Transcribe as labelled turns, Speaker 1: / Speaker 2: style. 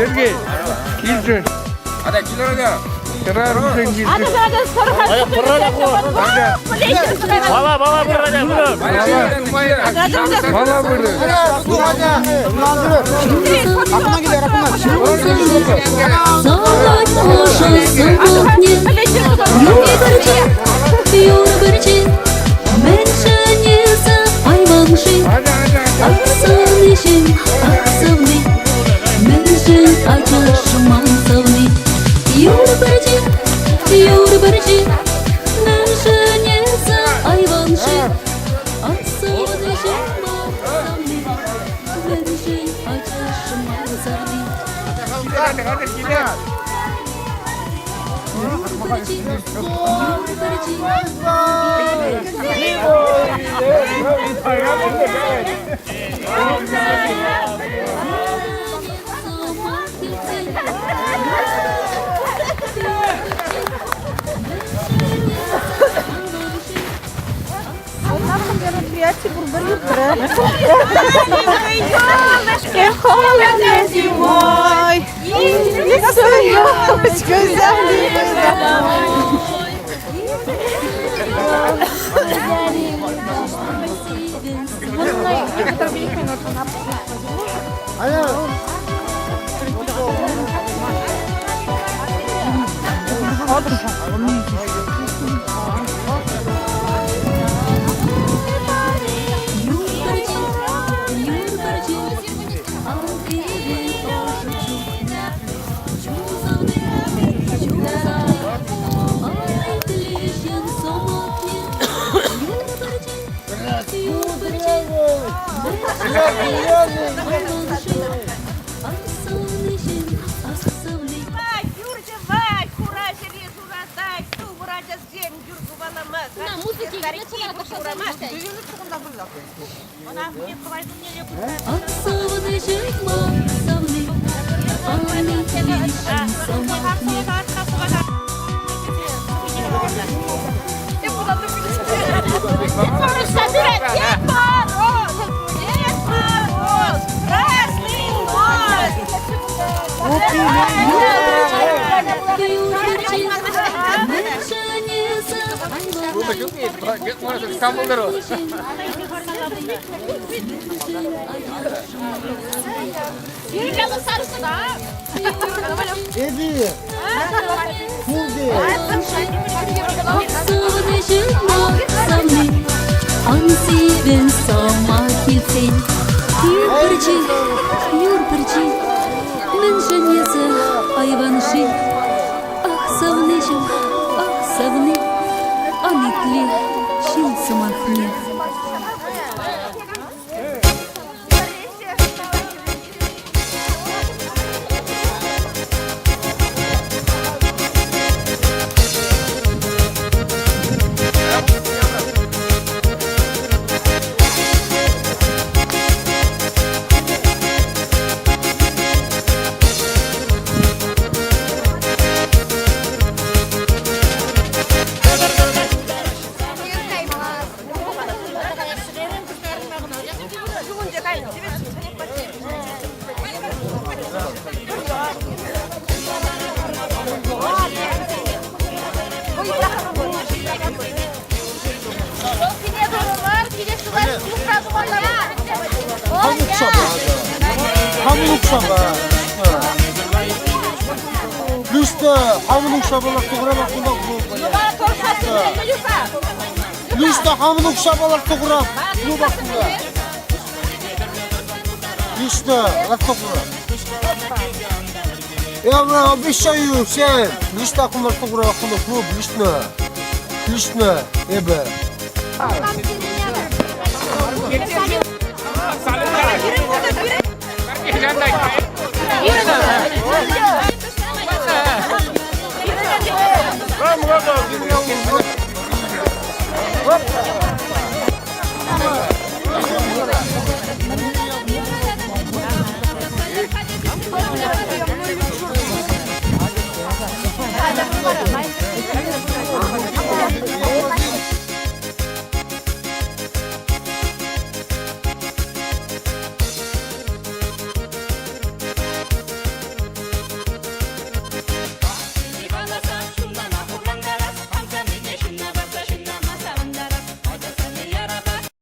Speaker 1: Сергей, килчӗ. Хӗрарӑмсем килчӗ.
Speaker 2: Бала, бала пырать, пырать.
Speaker 1: Мала пыры.
Speaker 3: Салать ӑшӑ сӑмахне Юр пӗрчи, юр пӗрчи, Мӗншӗн эсӗ айван-ши? Ах, савниҫӗм, ах, савни, Мӗншӗн ачаш ман савни? Юр пӗрчи, юр пӗрчи, Мӗншӗн эсӗ айван-ши? Ах, савниҫӗм, ах, савни, Мӗншӗн ачаш ман савни? Юр пӗрчи, юр пӗрчи,
Speaker 4: Мероприяти пурпӗр иртрӗ. Холодно зимой, елочкой
Speaker 3: Юр пӗрчи, юр пӗрчи, ӑшӑ чухне чун савни, чун савни, ай сӑмахне. Юр пӗрчи, юр пӗрчи, ах савниҫӗм, ах савни.
Speaker 5: Юрчӑвать, хура ҫӗре шуратать, тупӑр ачасем юр купалама.
Speaker 6: На музыке
Speaker 3: Ах савниҫӗм, ах савни, ай сӑмахне.
Speaker 5: Дед Мороз! Дед Мороз! Красный нос!
Speaker 3: Юр пӗрчи, мӗншӗн эсӗ
Speaker 7: Эпир пурте
Speaker 3: Савни, ан сивӗн сӑмах илтсен. Юр пӗрчи, юр пӗрчи, мӗншӗн эсӗ айван-ши? Ах, савниҫӗм, ах, савни, ан итле ҫын сӑмахне.
Speaker 7: Я обещаю всем, лично клуб, лично, лично, эпӗ.